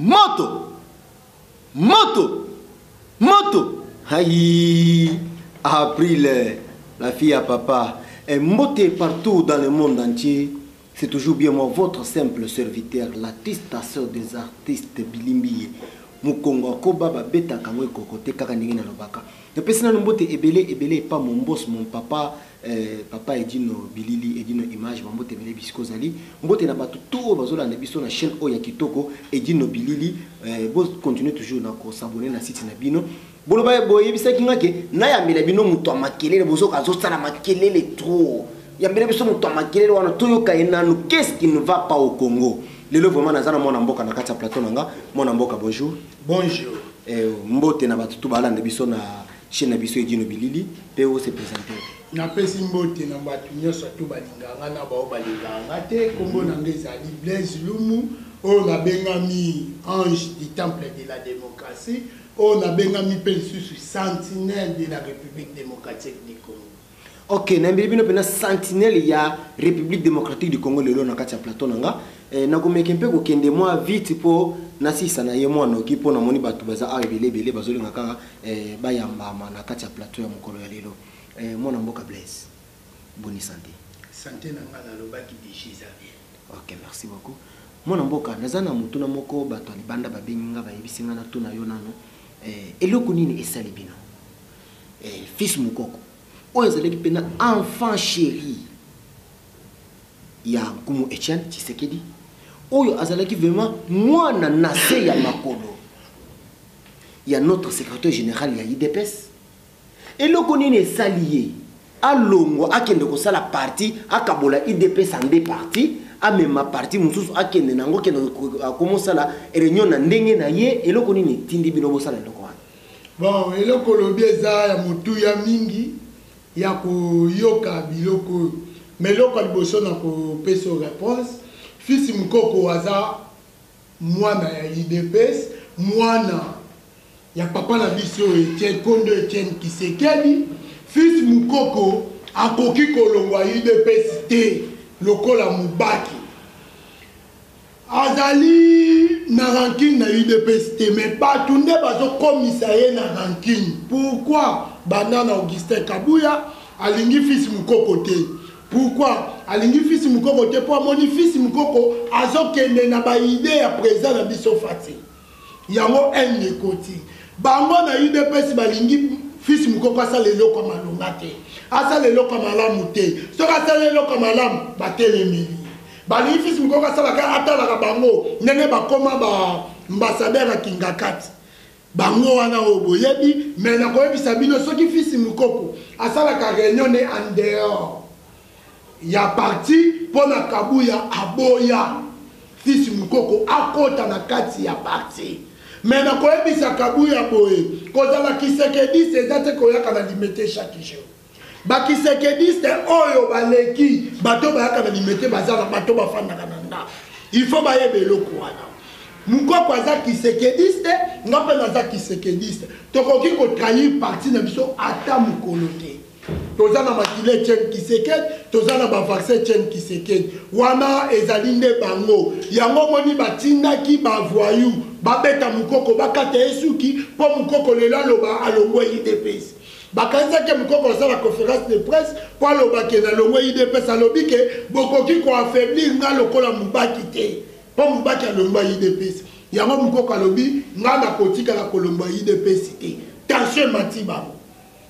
Moto! Moto! Moto! Aïe! April, la fille à papa. Et mbote partout dans le monde entier. C'est toujours bien moi, votre simple serviteur, l'artiste, sœur des artistes Bilimbi. Mukongo akoba babetaka yango ekoko te kaka ndenge nalobaka. Napesi nanu mbote ebele ebele epa mon boss, mon papa, papa Edino Bilili, Edino Image, ba mbote ebele bisika ozali. Mbote na bato tout oyo bazolanda biso na chaîne oyo ya kitoko Edino Bilili. Bo continuer toujours na ko s'abonner na site na bino. Boloba boyebisaki nga ke nayambela bino moto ya makelele, bozoka azosala makelele trop. Yambela biso moto ya makelele wana toyoka ye nanu, qu'est-ce qui ne va pas au Congo? Lelo vraiment naza na mwana mboka na kati ya plateau na nga. Mwana mboka, bonjour. Bonjour. Mbote na bato tout balanda biso na chaîne na biso Edino Bilili pe o se présenter. Napesi mbote na bato nyonso to balingaka nga na bao balingaka nga te. Kombo na nga ezali Blaise Lumu, oyo nabengami ange du temple de la démocratie, oyo nabengami mpe lisusu sentinelle de la République démocratique du Congo. Ok, nayembeli bino mpena sentinelle ya République démocratique du Congo lelo na kati ya plateau na nga. Nakomeke mpe kokende mwa vite mpo nasisa na ye mwa noki mpo namoni bato baza awa ebele ebele bazolinga kaka bayambama na kati ya plateau ya mokolo ya lelo. Mwana mboka Blaise, boni santé? Santé na nga nalobaki déjà eza bien. Ok, merci beaucoup. Mwana mboka, naza na motuna moko bato ya libanda babengi nga bayebisi nga natuna yo nano. Eloko nini esali bino? Fils Mukoko oyo azalaki mpena enfant chéri ya Nkumu Etienne Tshisekedi, oyo azalaki vraiment mwana na se ya makolo ya notre secrétaire général ya UDPS. Eloko nini esali ye alongwa akende kosala parti, akabola UDPS en deux parties, amema parti mosusu akende nango, akende akomosala réunion na ndenge na ye. Eloko nini etindi bino bosala eloko wana? Bon, eloko olobi eza ya motuya mingi ya koyoka biloko oyo. Mais eloko ya liboso na kopesa yo réponse, Fils Mukoko aza mwana ya UDPS, mwana ya papa na biso Etienne Kondo Etienne Tshisekedi. Fils Mukoko akoki kolongwa UDPS te lokola Mubake. Azali na rancune na UDPS te, mais bato nde bazokomisa ye na rancune. Pourquoi? Banda na Augustin Kabuya alingi Fils Mukoko te. Pourquoi alingi Fils Mukoko te? Po amoni Fils Mukoko azokende na ba idée ya président na biso Fatshi. Yango haine ekoti. Bango na UDPS balingi Fils Mukoko asala eloko ya malonga te, asala eloko ya malamu te. Soki asala eloko ya malamu, batelemeli. Balingi Fils Mukoko asalaka, atalaka bango ndenge bakoma ba ambassadeur ya Kingakati. Bango wana oyo boyebi, mais nakoyebisa bino soki Fils Mukoko asalaka réunion ne en dehors ya parti mpona Kabuya aboya Fils Mukoko akota na kati ya parti. Mais nakoyebisa Kabuya boye, kozala kisekediste eza te koyaka na limete chaque jour. Ba kisekediste oyo baleki bato bayaka na limete baza na bato bafandaka na ndako. Il faut bayeba eloko wana. Mukoko aza kisekediste, nga mpe naza kisekediste. Tokoki kotrahir parti na biso ata mokolo te. Toza na makila Etienne Tshisekedi, toza na ba vaccin Etienne Tshisekedi. Wana ezali nde bango. Yango omoni batindaki ba voyou babeta Mukoko, bakata ye suki mpo Mukoko lelo aloba alongwe UDPS. Bakanisaki Mukoko asala conférence de presse mpo aloba ke nalongwe UDPS, alobi ke bokoki koaffaiblir nga lokola Mubake te mpo Mubake alongwa UDPS. Yango Mukoko alobi nga nakotikala kolongwa UDPS te. Tension emati bango.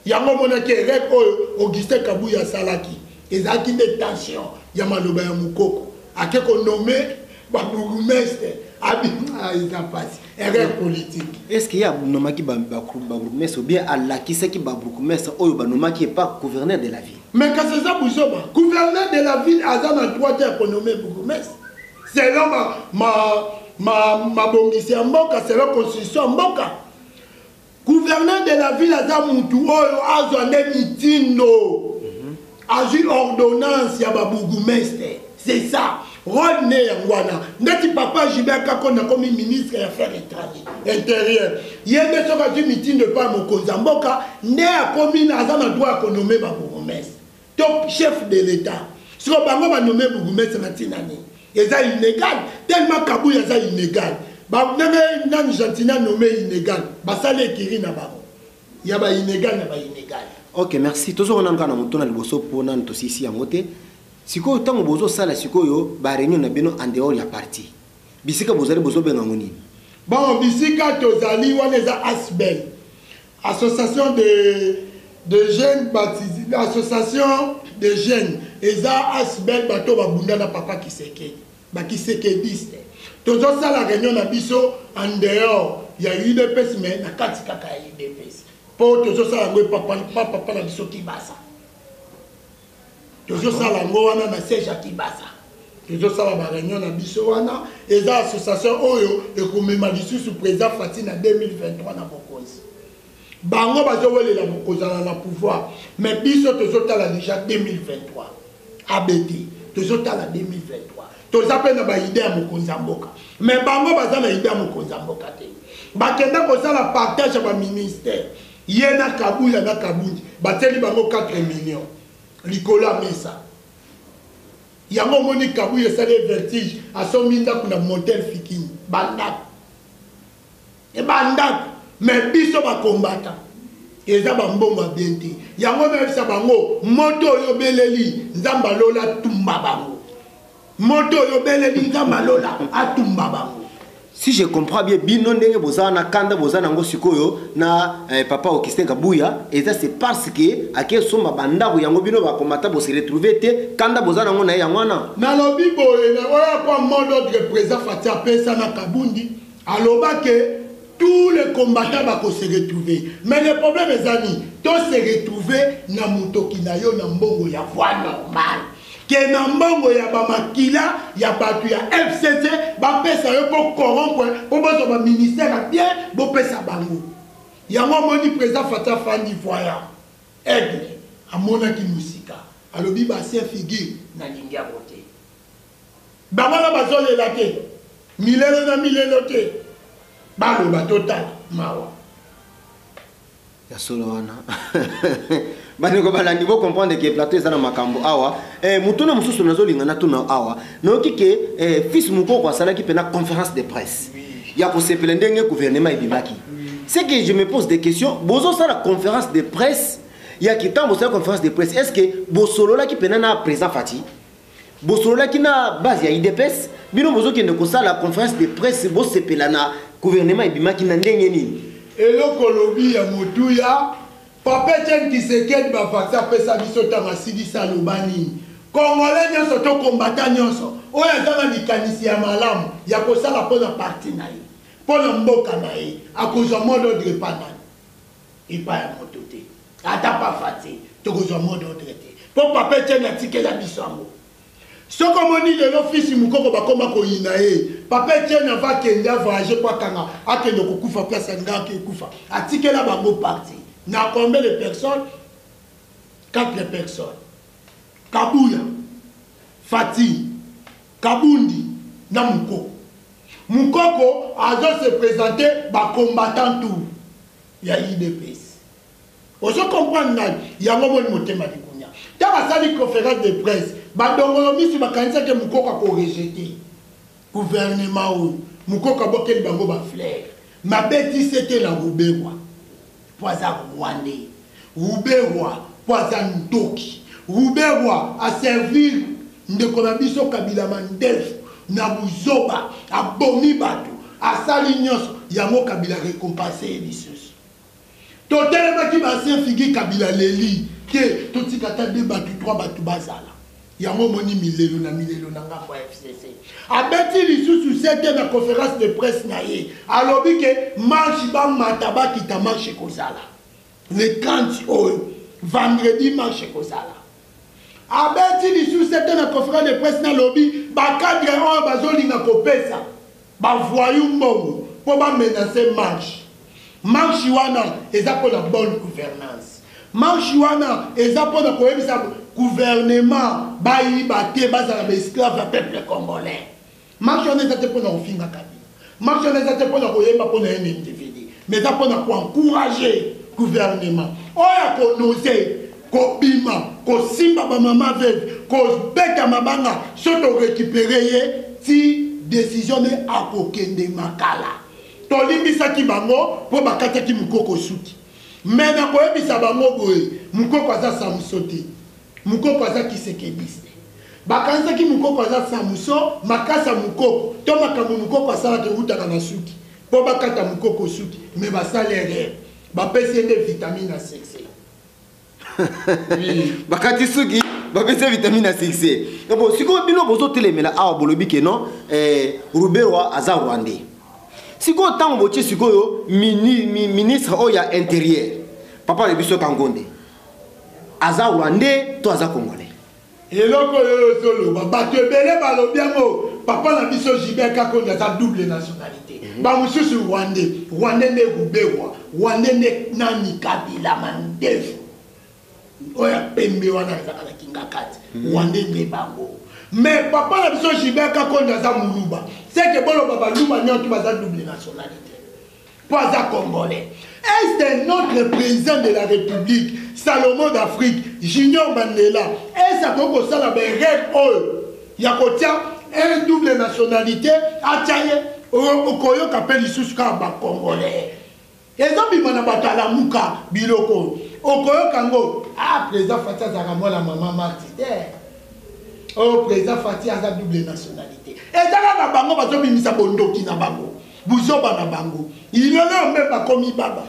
Yango omonaki erreur oyo Augustin Kabuya asalaki ezalaki nde tension ya maloba ya Mukoko. Ake ko nommer ba bourgmestre abi, ah, eza pasi, erreur politique. Est-ce qu'il y a nomaki ba bourgmestre ou bien alakisaki ba bourgmestre oyo ba nomaki pas gouverneur de la ville? Mais kasi eza buzoba. Gouverneur de la ville aza na droit ya ko nommer bourgmestre. Selon mabongisi ya mboka, selon constitution ya mboka. Gouverneur de la ville aza mutu oyo azwa nde mitindo. Azwi ordonnance ya ba bourgmestre. C'est ça. Rôle ne yango wana. Ndeti papa Gilbert Kankonda akomi ministre ya affaires étrangères, intérieures. Ye nde soki azwi mitindo epai ya mokonzi ya mboka, nde akomi aza na droit ya konommer ba bourgmestre. To chef de l'État. Siko bango ba nommer bourgmestre na tina nini? Eza illégal. Tellement Kabuya aza illégal. Ndenge nani Gentiny anome inégal, basali ekiri na bango ya bainégal na bainégal. Ok, merci. Tozonga nanu kaka na moto na liboso mpo nanu tosisi yango te. Sikoyo ntango bozosala sikoyo baréunion na bino en dehors ya parti, bisika bozali bozobenga yango nini? Bon, bisika tozali wana eza ASBEL, association de jeunes baptisés, association de jeunes. Eza ASBEL, bato babunda na papa Tshisekedi, bakisekediste. Tozosala réunion na biso en dehors ya UDPS, mais na kati kaka ya UDPS, mpo tozosala yango epa papa na biso Kibasa. Tozosala yango wana na siège ya Kibasa, tozosala baréunion na biso wana. Eza association oyo ekomema lisusu président Fatshi na 2023 na bokonzi. Bango bazowelela kozala na pouvoir, mais biso tozotala déjà 2023 abt, tozotala 2023. Toza mpe na baidée ya mokonzi ya mboka, mais bango baza na idée ya mokonzi ya mboka te. Bakenda kosala partage ya baministère, ye na Kabuya na Kabundi, batieli bango 4 millions likolo ya mesa. Yango omoni Kabuya esali vertige, asombi ndako na motel Fikini, bandako ebandako. Mais biso bakombata eza bambongo ya bien te. Yango nayebisa bango, moto oyo obeleli Nzambe alola atumba bango, moto oyo obeleli Nzambe alola atumba bango. Si je comprends bien, bino ndenge boza na kanda boza nango sikoyo na papa Augustin Kabuya, eza c'est parce que ake somba bandako yango bino bakomata bose retrouver te, kanda boza nango na ye yango wana. Nalobi boye, na oyo kwa mot d'ordre président Fatshi apesa na Kabundi, aloba ke tous les combattants bako se retrouver. Mais le problème eza nini? To se retrouver na motoki na yo na mbongo ya voie normale ke na mbongo ya bamakila ya bato ya FCC bapesa yo mpo corrompre, mpo bozwa baministère ya bien bopesa bango. Yango omoni président Fatshi afandi voyant aigle, amonaki mosika, alobi baancien figure nalingi yango te. Bango wana bazolela te, milelo na milelo te, baloba totala mawa. Ya solo wana, bandeko balandi, bocomprendre ke plateau eza na makambo awa. Motuna mosusu nazolinga natuna awa, nayoki ke fils Mokoko asalaki mpena conférence de presse ya kosepela ndenge gouvernement ebimaki. C'est que je me pose des questions. Bozosala conférence de presse ya kitambo, bosala conférence de presse, est ce que bosololaki mpena na président Fatshi, bosololaki na base ya UDPS? Bino bozokende kosala conférence de presse, bosepela na gouvernement ebimaki na ndenge nini? Eloko olobi ya motuya, papa Etienne Tshisekedi bavaccin apesa biso, ntango asilisi aloba nini? Congolais nyonso to kombata nyonso oyo aza na likanisi ya malamu ya kosala mpo na parti na ye, mpo na mboka na ye, akozwa mot d'ordre epa nani? Epai ya moto te, ata pafa te. Tokozwa mot d'ordre te mpo papa Etienne atikela biso yango. Soki omoni lelo fils Mokoko bakoma koyina ye, papa Etienne ava akende avoyage mpo akanga akende kokufa place alingaki ekufa, atikela bango parti na combien de personnes? Quatre personnes: Kabuya, Fatshi, Kabundi na Mokoko. Mokoko azo se présenter bacombattant tour ya UDPS. Ozo comprendre ngai? Yango moni motema likunya. Ntango asali conférence de presse, badongolo miso bakanisaki Mokoko akorejeter gouvernement oyo. Mokoko abokeli bango bafleur, mabetisi te na Ruberwa mpo aza rwandais, Ruberwa mpo aza ndoki, Ruberwa aservir ndeko na biso Kabila mandefu na buzoba, abomi bato, asali nyonso yango. Kabila récompense ye lisusu. Totelemaki baancien figure, Kabila leli te, totika ata de bato 3 bato bazala. Yango omoni milelo na milelo na ngambo ya FCC. Abeti lisusu sete na conférence de presse na ye, alobi ke marche bamata bakita, marche ekozala le 30 oyo vendredi, marche ekozala. Abeti lisusu sete na conférence de presse, nalobi bacadre oyo bazolinga kopesa bavoyu mbongo mpo bamenace marche. Marche wana eza mpona bonne gouvernance, marche wana eza mpona koyebisa gouvernement bayiba te, bazala baesclave ya peuple congolais. Marche wana eza te mpona kofinga Kabila, marche wana eza te mpona koyemba mpona ye na individu, mais eza mpona koencourage gouvernement oyo akonose kobima kosimba bamama veuve, kobeta mabanga so torécupere ye ti. Decision ne akokende makala. Tolimbisaki bango mpo bakataki Mukoko suki. Mais nakoyebisa bango boye, Mukoko aza Samso te. Mukoko aza Kisekediste. Bakanisaki Mukoko aza Samso, makasi ya Mukoko to makambo Mukoko asalaka ewutaka na suki. Mpo bakata Mukoko suki, mais basali erreur. Bapesi ye nde vitamine ya succès. Bakati suki, bapesi ye vitamine ya succès. Bon, sikoyo bino bozotelemela awa bolobi ke non, Ruberwa aza rwandais. Sikoyo ntango botie sikoyo ministre oyo ya intérieur, papa na biso Kankonde, aza rwandais to aza congolais? Eloko oyo ozoloba, bato ebele balobi yango. Papa na biso Gilbert Kankonde aza double nationalité. Bamosusu rwandais, rwandais nde Ruberwa, rwandais nde nani Kabila Mandefu. Oyo ya pembe wana azalaka na Kingakati, rwandais nde bango. Mais papa na biso Gilbert Kankonde aza muluba. C'est que boloba baluba nyonso baza double nationalité. Po aza congolais. Est-ce que notre président de la République, Salomon d'Afrique, Junior Mandela, est-ce akoki kosala ba erreur oyo ya kotia un double nationalité atia ye okoyoka mpe lisusu kaka ba congolais ezobima na bato alamuka biloko okoyoka yango. Ah, président Fatshi azalaka mwana mama Marti te. Oh, président Fatshi aza double nationalité. Eza kaka bango bazobimisa bondoki na bango, buzoba na bango. Ilelo mpe bakomi baba.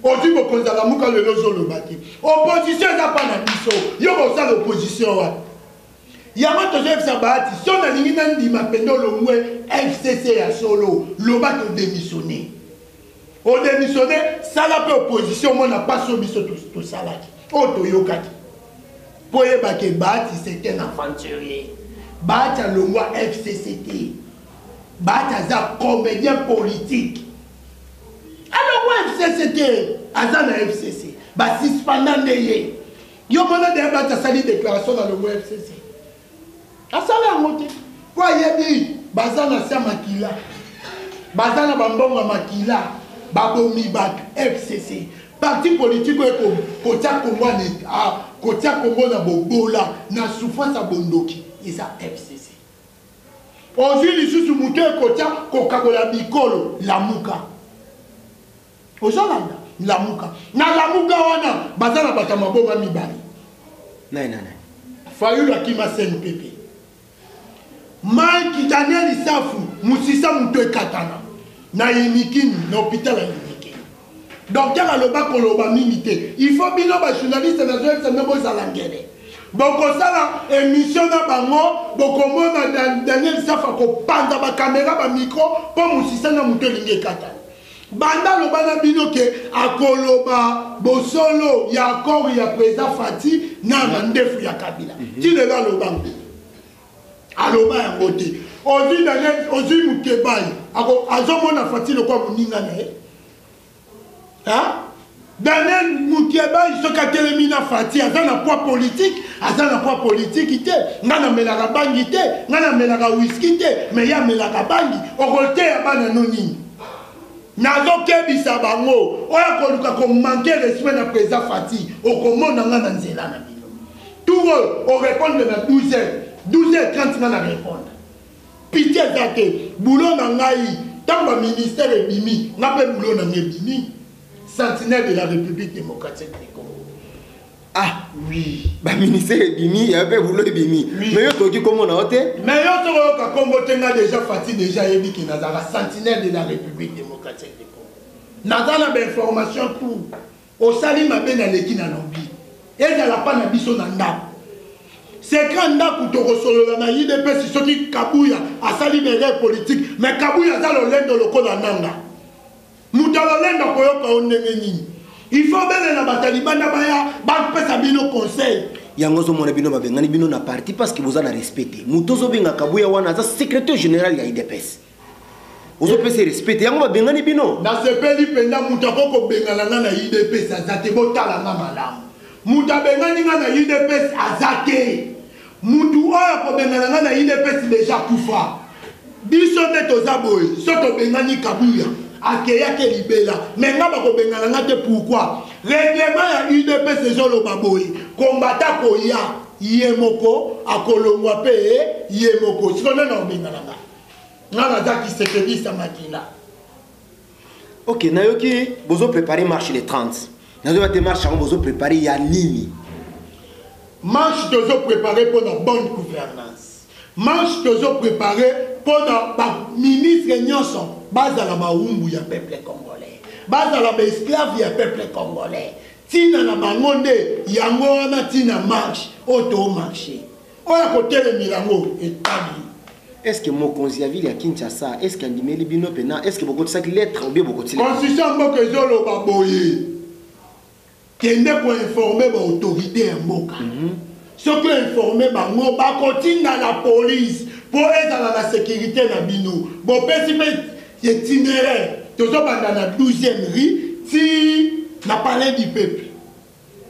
Ozwi bokonzi ya Lamuka lelo ozoloba te. Opposition eza pa na biso. Yo kosala opposition wapi? Yango tozoyebisa Bahati, so nalingi nandima mpenza olongwe FCC ya solo, loba todémissionne. Odémissionne, sala mpe opposition omona mpasi oyo biso tosalaki, oyo toyokaki. Mpo oyeba ke Bahati c'est un aventurier. Bahati alongwa FCC te. Bahati aza comédien politique. Alongwa FCC te, aza na FCC. Basuspenda nde ye. Yo mona deya Bahati asali déclaration na longwa FCC. Asala yango te. Po ayebi baza na se ya makila. Baza na bambongo ya makila. Babomi bato FCC. Parti politique oyo kotia Congo kotia Congo na bobola, na souffrance ya bondoki, eza FCC. Ozwi lisusu moto ekotia kokabola bikolo, Lamuka. Ozolanda Lamuka. Na Lamuka wana baza na bato ya maboma mibale. Nani, nani? Fayulu akima CNPP. Mike Daniel Safu musisa moto ekatana na Unikin, na hôpital ya Unikin. Docteur aloba koloba mingi te. Il faut bino ba journaliste na zoyebisa bino bozala ngele. Bokosala émission na bango, bokomona Daniel Safu akopanza ba caméra ba micro po musisa na moto elingi ekatana. Banda loba na bino ke akoloba bosolo ya accord ya président Fatshi na mandefu ya Kabila. Ti lelo aloba ngo. Aloba yango te. Ozwi Daniel, ozwi Mukebayi, azomona Fatshi lokola moninga na ye. Hein? Daniel Mukebayi soki atelemi na Fatshi, aza na poids politique, aza na poids politique te. Nga namelaka bangi te, nga namelaka whisky te, mais ye amelaka bangi. Okoteya bana no nini? Nazokebisa bango, oyo akoluka ko manquer respect na président Fatshi, okomona nga na nzela na bino. Tour oyo, o répondre na 12 heures, 12 heures 30 nga na répondre. Pitié eza te, boulot na ngai, tango ba ministère ebimi, nga pe boulot na ngai ebimi. Sentinelle de la République démocratique du Congo. Ah oui, ba ministère ebimi, ya pe boulot ebimi. Oui. Mais yo toki komona yo te. Mais yo toki oyoka kombo te, nga déjà Fatshi déjà yebi ke nazalaka sentinelle de la République démocratique du Congo. Naza na ba information tout. Osali mabe na leki na lobi. Ezala pa na biso na ndako. Secret ndako tokosolola na UDPS soki Kabuya asali ba erreur politique, mais Kabuya aza lolendo lokola nanga. Moto ya lolendo akoyoka yo ndenge nini? Il faut belela bato ya libanda baya bapesa bino conseil. Yango ozomona bino babengani bino na parti parce que boza na respect te. Moto ozobenga Kabuya wana aza secrétaire général ya UDPS. Ozopesa respect te, yango babengani bino. Nasepeli mpenza moto akoki kobengana nga na UDPS aza te, botala nga malamu. Moto abengani nga na UDPS aza te. Moto oyo akobengana nga na UDPS deja kufa. Biso nde toza boye, so tobengani Kabuya akeyaki libela, mais nga bakobengana nga te. Pourquoi? Règlement ya UDPS ezoloba boye, kombata koya ye moko akolongwa pe ye moko. Sikoyo nani akobengana nga? Nga naza kisekedisa makila. Ok, nayoki bozo préparer marche le 30. Nazoba te marche yango bozo préparer ya nini? Marche tozo préparer mpo na bonne gouvernance. Marche tozo préparer mpo na ba ministre nyonso bazala bawumbu ya peuple congolais, bazala ba esclave ya peuple congolais. Tina na bango nde yango wana, tina marche oyo to marche oyo akotelemela yango etali. Est-ce que mokonzi ya ville ya Kinshasa, est-ce que andimeli bino pena, est-ce que bokotisaki lettre ou bien bokotisi lettre? Constitution ya mboka ezoloba boye, kende koinforme ba autorité ya mboka. Soki oinforme bango, bakotinda la police mpo ezala na sécurité na bino. Bopesi mpe itinéraire, tozobanda na 12e rue ti na palais du peuple.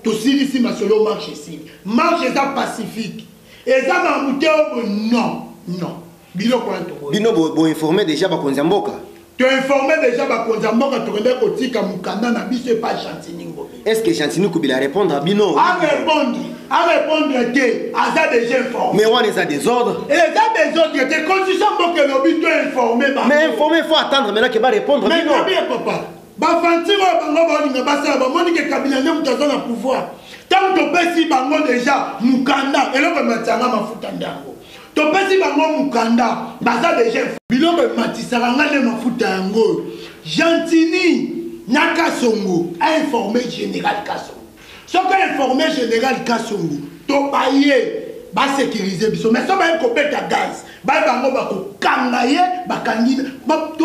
Tosilisi masolo, marche esili. Marche eza pacifique, eza na mute oyo non non, biloko wana toboyi. Bino boinforme déjà bakonzi ya mboka? Toinforme déjà bakonzi ya mboka, tokende kotika mokanda na biso epa Gentiny Ngobila. Est-ce que Gentiny Ngobila répondre à bino? A répondre, a répondre te, aza déjà informé. Mais wana eza désordre. Eza désordre te, constitution mboka elobi to informe bango. Mais informer, faut attendre maintenant ke ba répondre Mais bino. bien papa, bafanti oyo bango baolinga basala, bamoni ke Kabila nde moto aza na pouvoir. Ntango topesi bango déjà mokanda, eloko ematisanga mafuta nde yango. Topesi bango mokanda, baza déjà biloko ematisaka nga nde mafuta yango oyo. Gentiny na Kasongo a informé général Kasongo. Soki a informé général Kasongo, to baye basécuriser biso. Mais so baye kobeta gaz, baye bango bakokanga ye, bakangi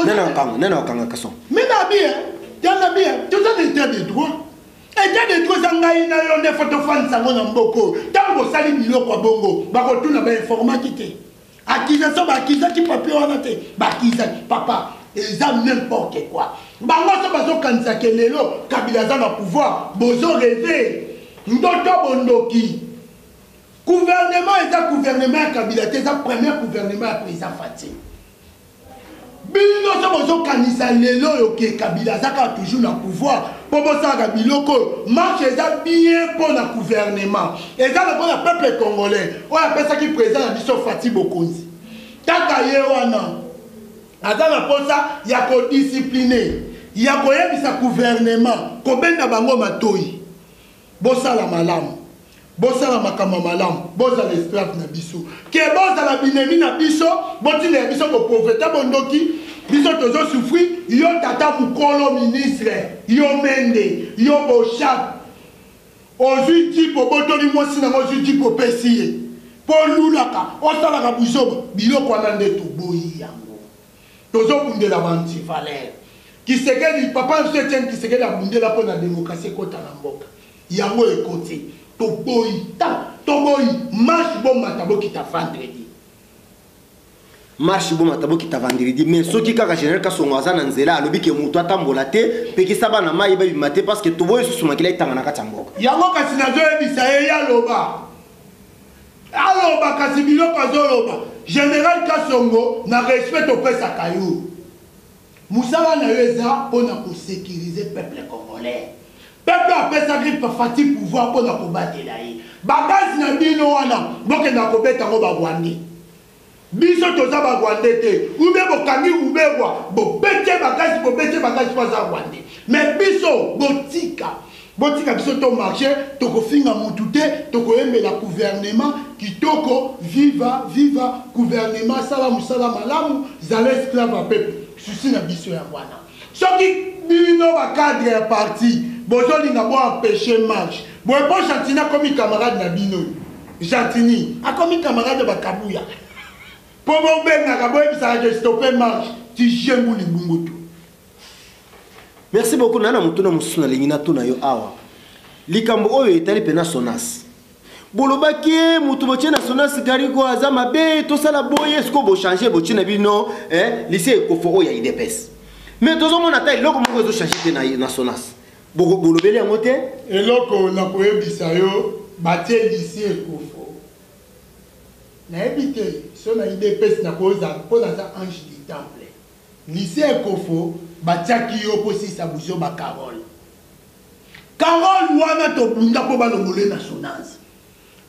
Nani akanga? Nani akanga Kasongo? Mais na bien, tanga bien, toza na état de droit. État de droit eza ngai na yo nde fo tofandisa yango na mboka oyo. Ntango bosali biloko ya bongo, bakotuna bainformaki te. Accusation, baakizaki papier wana te, baakizaki papa, eza n'importe quoi. Bango so bazokanisaka lelo Kabila aza na pouvoir, bozo rêve ndoto bondoki. Gouvernement eza gouvernement ya Kabila te, eza premier gouvernement ya président Fatshi. Bino so bozokanisa lelo oyo ke Kabila aza kaka toujours na pouvoir mpo bosalaka biloko oyo, marche eza bien mpo na gouvernement, eza lokola peuple congolais oyo apesaki président na biso Fatshi bokonzi. Kaka ye wana aza na mposa ya kodiscipline, ya koyebisa gouvernement, kobenda bango matoi, bosala malamu, bosala makambo malamu, bozala esclave na biso, ke bozala binemi na biso, botindela biso bopauvreté, bondoki, biso tozosouffrir. Yo tata mokolo ministre, yo Mende, yo Boshab, ozwi jeep, obotoli mwasi nango, ozwi jeep opesi ye mpo olulaka, osalaka buzoba. Biloko wana nde toboyi yango, tozobundela ba antivaleur. Tshisekedi, papa biso Etienne Tshisekedi abundela mpo na démocratie ekota na mboka, yango ekoti. Toboyi ta, toboyi marche, bomata bokita vendredi. Marche bomata bokita vendredi, mais soki kaka général Kasongo aza na nzela, alobi ke moto atambola te, pekisa bana mai babima te, parce que toboyi susu makila etanga na kati ya mboka. Yango kasi nazoyebisa ye, ye aloba, aloba kasi biloko azoloba. Général Kasongo, na respect topesaka yo, mosala na yo eza mpona kosécuriser peuple congolais. Peuple apesaki Fatshi pouvoir mpona kobatela ye. Bagaz na bino wana bokenda kobeta yango barwandais, biso toza barwandais te. Ou bien bokangi Ruberwa, bobeti bagaz, bobeti bagaz mpo aza rwandais. Mais biso botika, botika biso to marche, tokofinga mutu te, tokoyembela gouvernement kitoko, viva viva gouvernement, sala mosala malamu, zala esclave ya peuple. Souci na biso yango wana. Soki bino bacadre ya parti bozolinga boempêche marche boye, mpo Gentiny akomi camarade na bino, Gentiny akomi camarade ya bakabuya, mpo bobengaka boyebisaka ke stoppe marche, tijengu libungu tu. Merci beaucoup. Nana motuna mosusu nalingi natuna yo awa, likambo oyo etali mpena Sonas. Bolobaki ye motu botie na Sonas Gariko aza mabe, tosala boye, sikoyo bochange, botie na bino lycée Ekofo oyo ya UDPS, mais tozomona ata eloko moko ezochange te na Sonas. Bolobeli yango te? Eloko nakoyebisa yo, batie lycée Ekofo, nayebi te so na UDPS nakozala mpo naza ange du temple. Lycée Ekofo batiaki yo mpo sisa buzo bacarole. Carole wana tobunda mpo balongole na Sonas.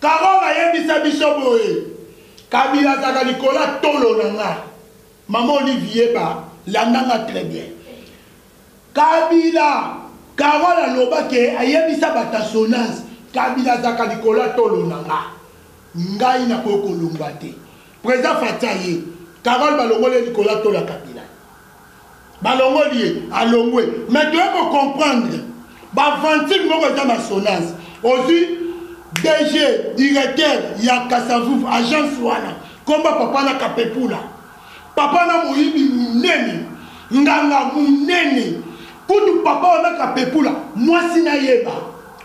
Carole ayebisa biso boye: Kabila azalaka likolo ya tolo na nga. Mama Olive yeba, landa nga très bien. Kabila, Carole aloba ke ayebisa bato ya Sonas, Kabila azalaka likolo ya tolo na nga. Ngai nakoki kolongwa te. President Fatshi aye, Carole balongoli ye likolo ya tolo ya Kabila. Balongoli ye, alongwe. Mais toye ko comprendre ba ventile moko eza na Sonas. Ozwi DG, directeur ya Kasavubu, agence wana, komba papa na Kapepula. Papa na moyibi munene, nganga munene. Kutu papa wana Kapepula, mwasi na yeba,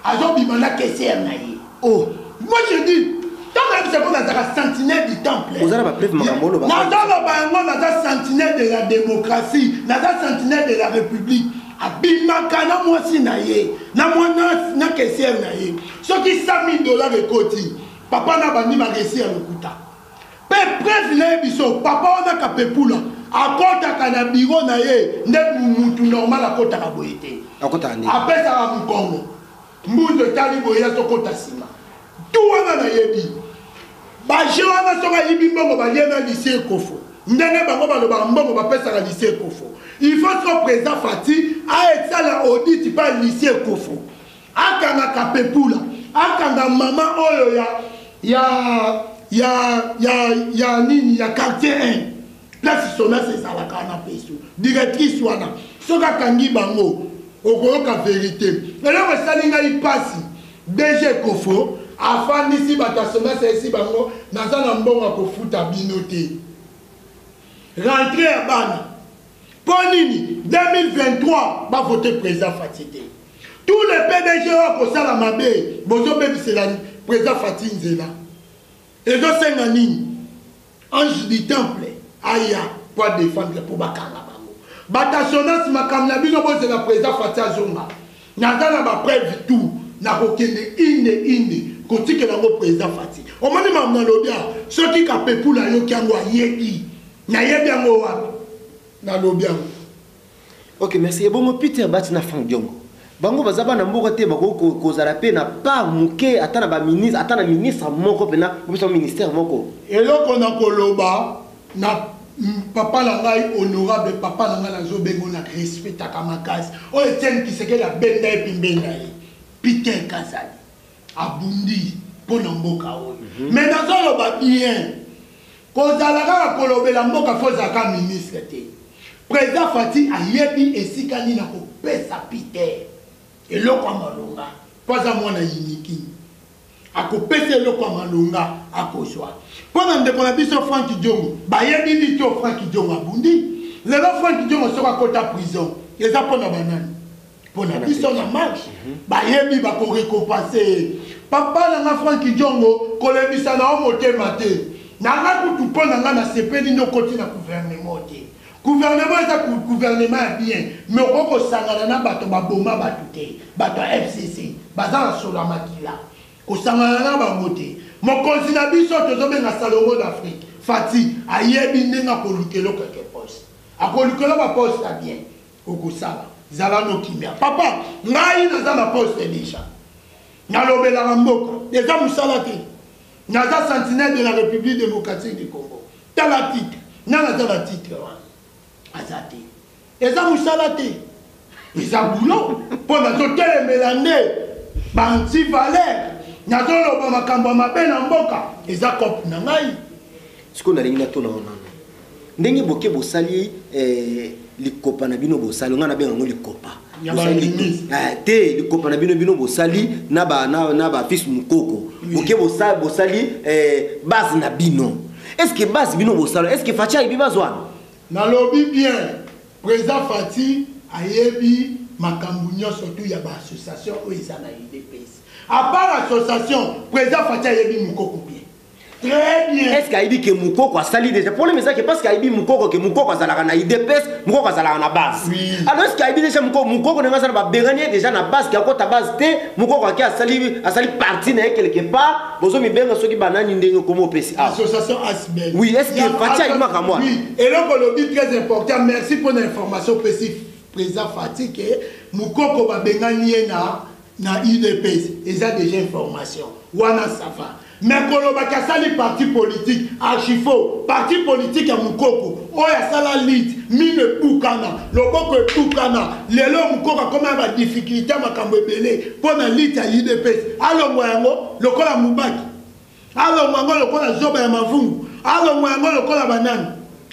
azobima na caissière na ye. Oh. Moi je dis, ntango nayebisa mpo nazalaka sentinelle du temple. Oza na ba preuve makambo oloba. Naza loba yango, naza sentinelle de la démocratie, naza sentinelle de la république. Abimaka na mwasi na ye, na mwana na caissière na ye. Soki 100 000 dollars ekoti, papa na bandi ba récit ya lokuta. Pe preuve naye biso papa wana kapepula akotaka na bureau na ye nde mutu normal akotaka boye te. Akotaka ndenge? Apesaka mukongo. Mbunzu etali boye ye azokota sima. Tout wana nayebi. Ba jeux wana soki ayibi mbongo balie na lycée Ekofo. Ndenge bango balobaka mbongo bapesaka lycée Ekofo. Il faut sikoyo president Fatshi aesala audit pa lycée Ekofo. Akanga Kapepula, akanga mama oyo ya ya ya ya ya nini ya quartier 1 place Sonas ezalaka wana peso directrice wana soki akangi bango okoyoka verite. Eloko esali ngai mpasi, DG Kofo afandisi bato ya Sonas ayesi bango naza na mbongo ya kofuta bino te rentrée ya bana mpo nini 2023 ba vote président Fatshi te. Tous les PDG oyo akosala mabe bozobebisela président Fatshi nzela. Ezosenga nini? Ange du temple aya po a défendre po bakanga bango. Batasonas makambo na bino bozela président Fatshi azonga. Naza na ba preuve tout nakokende inde inde kotikela yango président Fatshi. Omoni makambo nalobi awa soki Kapepula ayoki yango ayebi. Nayebi yango wapi? Nalobi yango. Ok, merci. Ebongo Peter Bati na Frank Diongo. Bango baza bana mboka te bako kozala pe na part muke ata na ba ministre ata na ministre moko pena bopesa ministère moko. Eloko na koloba na papa na ngai honorable papa na ngai nazobengo na respectaka makasi oyo Etienne Tshisekedi abenda ye pembeni na ye Peter Kazadi abundi mpo na mboka oyo mais nazoloba bien Kozala kaka kolobela mboka faut ozala kaka ministre te. President Fatshi ayebi esika nini akopesa Peter eloko ya malonga po aza mwana Unikin. Akopesa eloko ya malonga akozwa. Mpo na ndeko na biso Franck Diongo bayebi nini to Franck Diongo abundi. Lelo Franck Diongo soki akota prison eza mpo na banani? Mpo na biso na marche bayebi bako recompenser ye. Papa na nga Franck Diongo kolembisa na yo motema te. Na nga kutu mpo na nga nasepeli nde okoti na gouvernement te. Gouvernement eza gouvernement ya bien mais okoki kosangana na bato baboma bato te. Bato ya FCC baza na solo ya makila. Kosangana na bango te. Mokonzi na biso tozobenga Salomon d'Afrique Fatshi ayebi ndenge akolukela yo quelque poste. Akolukela ba poste ya bien. Okosala. Zala no kimia. Papa, ngai naza na poste deja. Nalobelaka mboka. Eza musala te. Naza sentinelle de la République démocratique du Congo. Tala titre. Nani aza na titre wana? Aza te. Eza musala te. Eza boulot. Mpo nazotelemela nde ba anti-valeur. Nazoloba makambo ya mabe na mboka. Eza cope na ngai. Sikoyo nalingi natuna yo nano. Ndenge boke bosali likopa na bino bosali, nga nabenga yango likopa. Ya Bosali ba ministre. Te, likopa na bino, bino bosali na ba, na, na ba fils Mukoko. Oui. Boke bosali base na bino. Est-ce que base bino bosala? Est-ce que Fatshi ayebi base wana? Nalobi bien, président Fatshi ayebi makambo nyonso tu ya ba association oyo eza na UDPS. À part association, président Fatshi ayebi Mukoko bien. Très bien. Est-ce qu'il dit que Mukoko a sali déjà? Le problème c'est que parce qu'il dit Mukoko que Mukoko azalaka na IDPS, Mukoko azalaka na base. Oui. Alors est-ce qu'il dit déjà Mukoko, Mukoko n'a pas ba déjà na base qui a kota base te, Mukoko qui a sali, a sali parti na quelque part, bozo mi benga soki banani ndenge komo pesi. Ah. Association Asbel. Oui, est-ce que Il y a Fatshi a Asbel. dit moi? Oui, et là on dit très important, merci pour l'information précise président Fatshi que Mukoko ba bengani na na UDPS, ils ont déjà information. Wana ça va. Mais kolobaki asali parti politique, archi faux. Parti politique ya Mukoko. Oyo asala lutte, mino ebukana, loboko ebukana, lelo Mukoko akoma na ba difficulté ya makambo ebele mpo na lutte ya UDPS. Alongwa yango lokola Mubaki, alongwa yango lokola zoba ya Mavungu, alongwa yango lokola banani.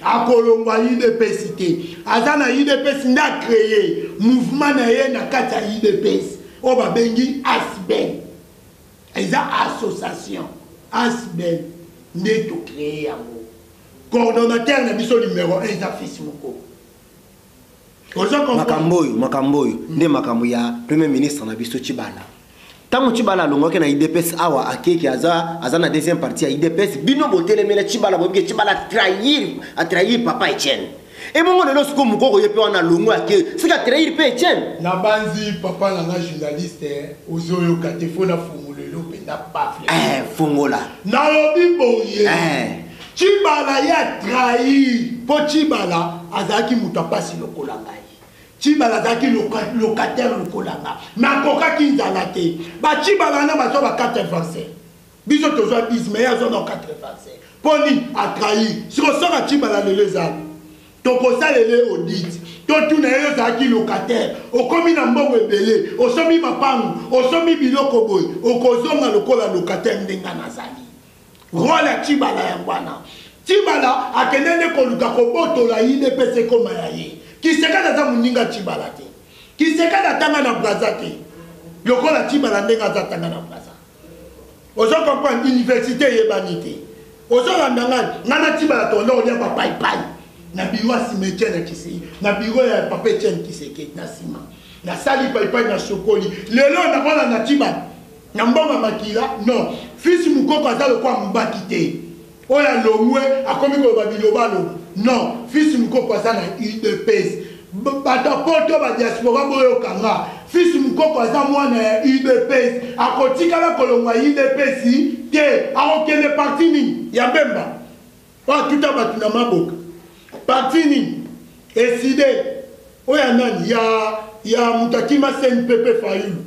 Akolongwa UDPS te, aza na UDPS nde a créer mouvement na ye na kati ya UDPS oyo babengi ASBEL. Eza association ASBEL nde to créer yango. Coordonnateur na biso numéro 1 eza fils Mukoko. Ozo comprendre? Makambo oyo, makambo oyo nde makambo ya premier ministre na biso Tshibala. Tango Tshibala alongwaki na UDPS awa akeki aza na deuxième partie ya UDPS, bino botelemela Tshibala, boyebi ke Tshibala a trahir papa Etienne. Et bongo lelo siko Mukoko ye pe wana alongwe ake, sika trahir pe Etienne. Na banzi papa na nga journaliste ozoyoka te, faut na fongola elo mpenza bafle. Fongola. Nalobi boye. Tshibala ye a trahir po Tshibala azalaki moto ya pasi lokola ngai. Tshibala azalaki locataire lokola nga. Mais akokaki nzala te. Ba Tshibala wana bazwa ba 85. Biso tozwa 10 mais ye azwa na 85. Po nini a trahir? Siko soka Tshibala lelo eza tokosalela ye audit. Totuna ye, yo ozalaki locataire, okomi na mbongo ebele, osombi mapangu, osombi biloko boye, okozonga lokola locataire ndenge nga nazali. Rôle ya Tshibala yango wana. Tshibala akende nde koluka kobotola UDPS ekoma ya ye. Tshisekedi aza moninga Tshibala te. Tshisekedi atanga na Brazza te. Lokola Tshibala ndenge aza atanga na Brazza. Ozo comprendre, université eyebani te. Ozolanda ngai, ngai na Tshibala tonda olia ba pai-pai na bureau ya cimetière na Kisei, na bureau ya papa Etienne Tshisekedi na nsima. Nasali pai-pai na sokoli. Lelo nakolanda Tshibala na mbongo ya makila, non. Fils Mukoko aza lokola Mubaki te. Oyo alongwe akomi koloba biloba loba. Non, Fils Mukoko aza na UDPS. Bato ya poto ba diaspora boyoka nga. Fils Mukoko aza mwana ya UDPS. Akotikala kolongwa UDPS te. Akokende parti nini? Ya Bemba. Oyo atuta bato na maboka. Parti nini? Eside. Oyo ya nani? Ya moto akima CNPP Fayulu.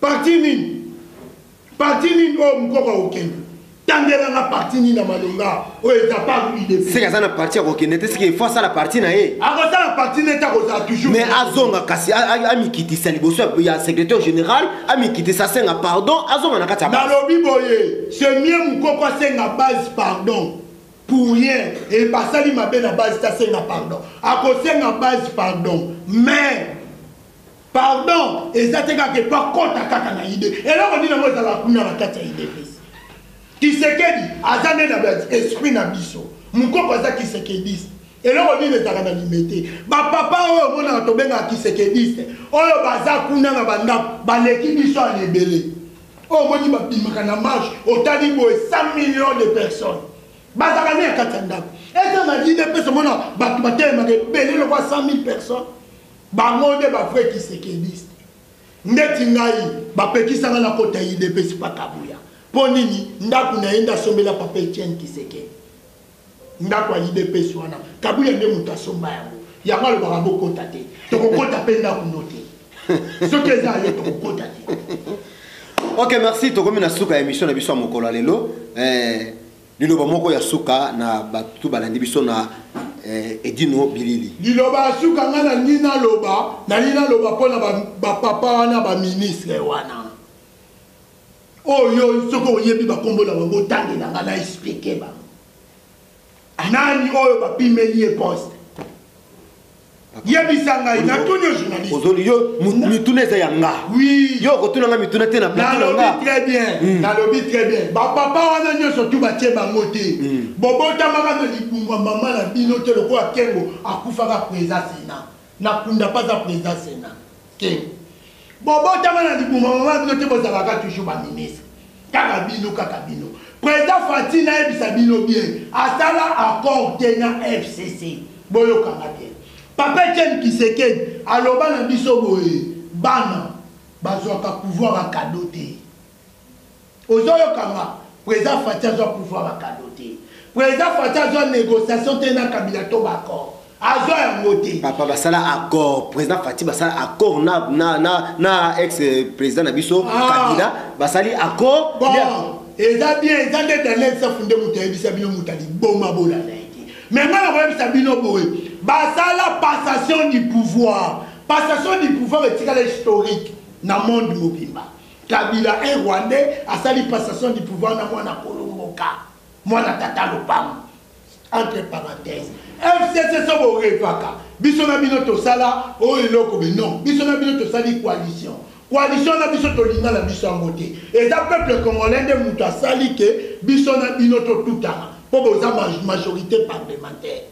Parti nini? Parti nini oyo Mukoko akokende? Tangelanga parti nini na malonga oyo eza par UDP. Seke aza na parti akokende te, seke il faut asala parti na ye. Akosala parti neti akozala toujours. Mais azonga kasi amikitisa liboso ya secrétaire général, amikitisa asenga pardon, azonga na kati ya base. Nalobi boye, c'est mieux Mukoko asenga base pardon. Pour rien, et basali mabe na base ta senga pardon. Akosenga base pardon, mais pardon eza te kaka epo akota kaka na idée. Eloko nini yango ezalaka kuna na kati ya UDPS? Tshisekedi aza nde na esprit na biso. Mukoko aza tshisekediste. Eloko nini ezalaka na limete? Ba papa oyo omonaka tobengaka tshisekediste, oyo baza kuna na bandako baleki biso ya ebele. Oyo omoni babimaka na marche, otali boye 100 millions de personnes bazalaka nde na kati ya ndako. Eza na UDPS omona bato batelemaka ebele lokola 100 000 personnes. Bango nde ba vrai tshisekediste. Ndeti ngai bapekisanga na kota UDPS pa Kabuya. Po nini? Ndako na ye nde asombela papa Etienne Tshisekedi. Ndako ya UDPS wana Kabuya nde moto asomba yango. Yango alobaka bokota te. Tokokota pe ndako no te. Soki eza yo tokokota te. Ok, merci. Tokomi na suka ya émission na biso ya mokolo ya lelo. Liloba moko ya suka na bato balandi biso na Edino Bilili. Liloba ya suka nga nalingi naloba, nalingi naloba mpona ba papa wana, ba ministre wana. Oyo soki oyebi bakombo na bango otangela nga na expliquer bango. Nani oyo bapimeli ye poste? Yebisa ngai, natuni yo journaliste. Ozoli yo mituna eza ya nga. Oui. Yo okotuna nga mituna te na plateau na nga. Nalobi très bien. Nalobi très bien. Ba papa wana nyonso tu batie bango te. Bobotamaka na libumu ya mama na bino te lokola Kengo akufaka président Sénat. Na kunda pa za président Sénat. Kengo. Bobotama na libumu ya mama na bino te, bozalaka toujours ba ministre. Kaka bino, kaka bino. Président Fatshi nayebisa bino bien, asala accord te na FCC. Boyokanga bien. Papa Etienne Tshisekedi aloba na biso boye, bana bazwaka pouvoir ya cadeau te. Ozoyokanga, président Fatshi azwa pouvoir ya cadeau te. Président Fatshi azwa négociation te na Kabila to ba accord. Azwa yango te. Papa basala accord, président Fatshi basala accord na ex président na biso Kabila, basali accord. Bon, eza bien, eza nde Daniel Safu nde moto ayebisa bino moto aliboma bolanda ye te. Mais ngai nakoyebisa bino boye, basala passation du pouvoir. Passation du pouvoir etikala historique na monde mobimba. Kabila, un Rwandais, asali passation du pouvoir na mwana kolomboka, mwana tata lopango. Entre parenthèses, FCC, so borevaka biso na bino tosala oyo eloko be non, biso na bino tosali coalition. Coalition na biso, tolinga na biso yango te. Eza peuple congolais nde moto asali ke biso na bino totutana, mpo boza majorité parlementaire.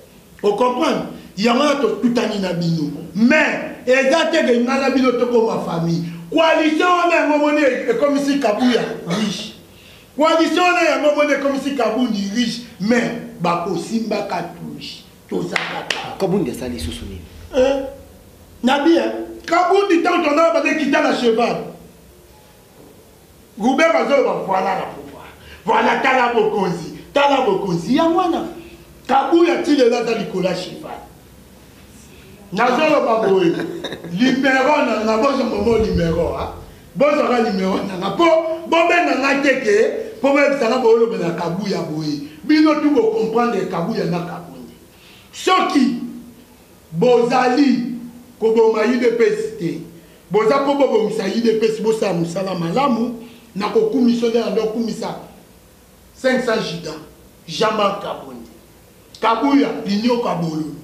Ocomprendre? Yango wana totutani na bino, mais eza te ke ngai na bino tokoma famille. Coalition wana, yango moni ekomisi Kabuya riche. Coalition wana, yango moni ekomisi Kabundi riche, mais bakosimbaka touche, toza kaka. Kabundi asali lisusu nini? Na bien, Kabundi, ntango tondaka bazekita na cheval, Ruben azoloba: "Voilà la pouvoir, voilà, tala bokonzi, tala bokonzi." Yango wana Kabuya ti lelo aza likolo ya cheval. Nazoloba boye, numéro na nga, bozwa momo numéro, bozwaka numéro na nga mpo bobenga nga te ke mpo boyebisanga boolobela Kabuya boye. Bino tu bocomprendre Kabuya na Kabundi. Soki bozali koboma UDPS te, boza mpo bobongisa UDPS, bosala mosala malamu na kokumisa nde nando okumisa 500 giga Jean-Marc Kabundi, Kabuya linyoka bololo.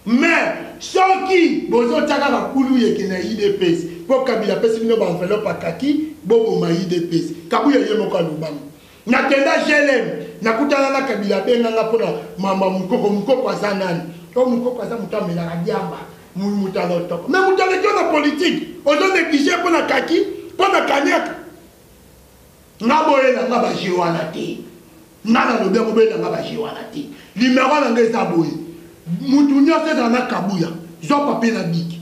Mais soki bozotia kaka kulu yeke na UDPS mpo Kabila apesi bino baenveloppe akaki, boboma UDPS. Kabuya ye moko alobango: "Nakenda GLM, nakutana na Kabila, abenganga mpona mama Mokoko." Mokoko aza nani? O Mokoko aza moto amelaka diamba, moto alotoko, mais moto aleki na politique, ozo néglige mpo na kaki, mpo na kaniaka. Nga boyelanga baje wana te. Nga nalobi yango, boyelanga baje wana te. Numéro na nga eza boye, mutu nyonso ezala na Kabuya, zwa papier na bic: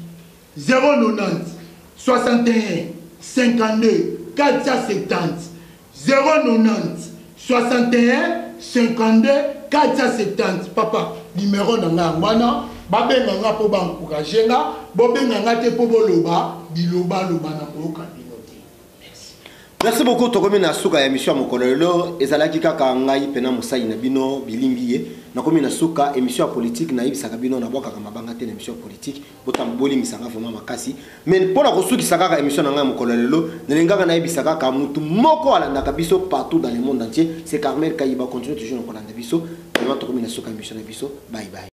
090 61 52 470, 090 61 52 470. Papa, numéro na nga yango wana. Babenga nga mpo baencourage nga, bobenga nga te mpo boloba bilobaloba na koyoka bino te. Merci. Merci beaucoup. Tokomi na suka ya émission ya mokolo lelo. Ezalaki kaka ngai mpena mosali na bino Bilimbi ye. Nakomi na suka émission ya politique. Nayebisaka bino, nabwakaka mabanga te na émission ya politique. Botambo bolimbisanga vraiment makasi, mais mpo na kosukisa kaka émission na ngai ya mokolo lelo, nalingaka nayebisa kaka mutu moko alandaka biso partout dans le monde entier, c'est Carmel Kayiba. Continue toujours na kolanda biso. Vraiment, tokomi na suka émission na biso. Bye bye.